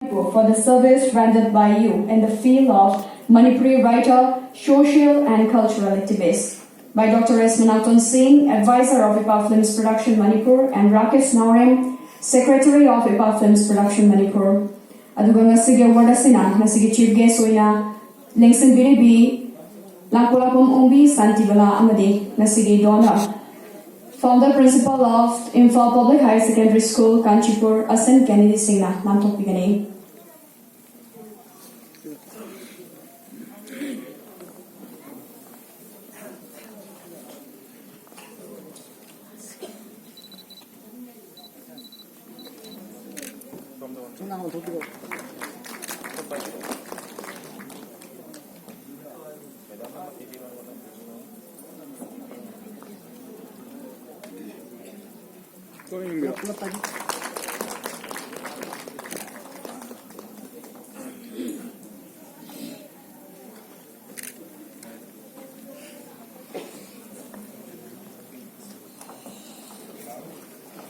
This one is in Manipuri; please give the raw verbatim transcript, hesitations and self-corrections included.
for the service rendered by you in the field of Manipuri writer, social and cultural activist. By Doctor S Manaton Singh, Advisor of Ipa Films Production Manipur, and Rakesh Naorem, Secretary of Ipa Films Production Manipur. ꯑꯗꯨꯒ ꯉꯁꯤꯒꯤ award ꯑꯁꯤꯅ ꯉꯁꯤꯒꯤ chief guest ꯑꯣꯏꯅ ꯂꯦꯡꯁꯤꯟꯕꯤꯔꯤꯕꯤ ꯂꯥꯡꯄꯣꯛꯂꯥꯛꯄꯝ ꯑꯣꯡꯕꯤ ꯁꯥꯟꯇꯤꯕꯂꯥ ꯑꯃꯗꯤ ꯉꯁꯤꯒꯤ donor, founder principal of Imphal Public Higher Secondary School, Kanchipur, ꯑꯁꯟ ꯀꯦꯅꯦꯗꯤ ꯁꯤꯡꯅ ꯂꯥꯟꯊꯣꯛꯄꯤꯒꯅꯤ꯫